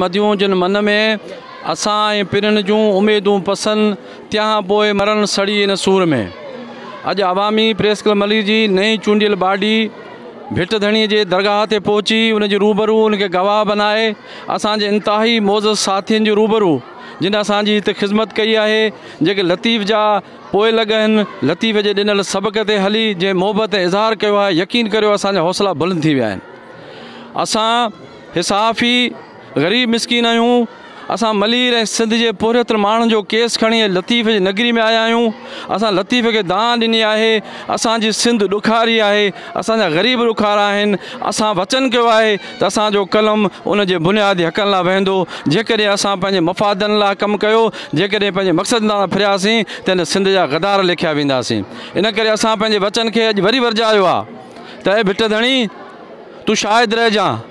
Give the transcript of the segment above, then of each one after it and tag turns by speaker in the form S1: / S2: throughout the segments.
S1: مديون جن من ۾، اسان ۽ پرين جون اميدون پسن، تيان پوء مرن سڙي ان سور ۾. اڄ عوامي پريس ڪلب ملير جي نئين چونڊيل باڊي ڀٽ ڌڻي جي درگاهه تي پهچي ان جي روبرو ان کي گواهه بنائي اسان جي انتهائي معزز ساٿين جي روبرو جن اسان جي هت خذمت ڪئي آهي جيڪي لطيف جا پوئلڳ آهن لطيف جي ڏنل سبق تي هلي جنهن محبت ۽ اظهار ڪيو آهي يقين ڪريو اسان جا حوصلا بلند ٿي ويا آهن اسان هي صحافي غريب مسڪين آهيون اسان ملير ۽ سنڌ جي پورهيت ماڻهن جو ڪيس کڻي لطيف جي نگري ۾ آيا آهيون اسان لطيف کي دانهن ڏني آهي اسان جي سنڌ ڏکاري آهي اسان جا غريب ڏکارا آهن اسان وچن ڪيو آهي ته اسان جو قلم ان جي بنيادي حقن لاء وهندو جيڪڏهن اسان پنهنجي مفادن لاء ڪم ڪيو جيڪڏهن پنهنجي مقصد تان ڦرياسين ته هن سنڌ جا غدار ليکيا وينداسين ان ڪري اسان پنهنجي وچن کي اڄ وري ورجايو آهي ته اي ڀٽ ڌڻي تون شاهد رهجان،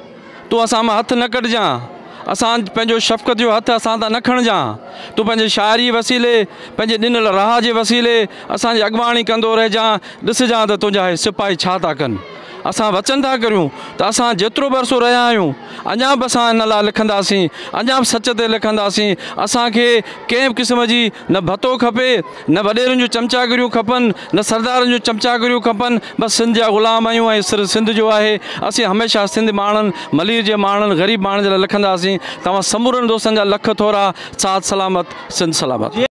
S1: تون اسان مان هٿ نه ڪڍجان، اسان پنهنجو شفقت جو هٿ اسان تان نه کڻجان، تون پنهنجي شاعريء وسيلي، پنهنجي ڏنل راهه جي وسيلي اسان جي اڳواڻي ڪندو رهجان، ڏسجان ته تنهنجا هي سپاهي ڇا ٿا ڪن. اسان وچن ٿا ڪريون ته اسان جيترو به عرصو رهيا آهيون، اڃا به اسان ان لاء لکنداسين، اڃا به سچ تي لکنداسين، اسان کي ڪنهن به قسم جي نه ڀتو کپي، نه وڏيرن جون چمچاگريون کپن، نه سردارن جون چمچاگريون کپن، بس سنڌ جا غلام آهيون ۽ سر سنڌ جو آهي، اسين هميشه سنڌ ماڻهن، ملير جي ماڻهن، غريب ماڻهن جي لاء لکنداسين، توهان سمورن دوستن جا لک ٿورا، ساٿ سلامت، سنڌ سلامت.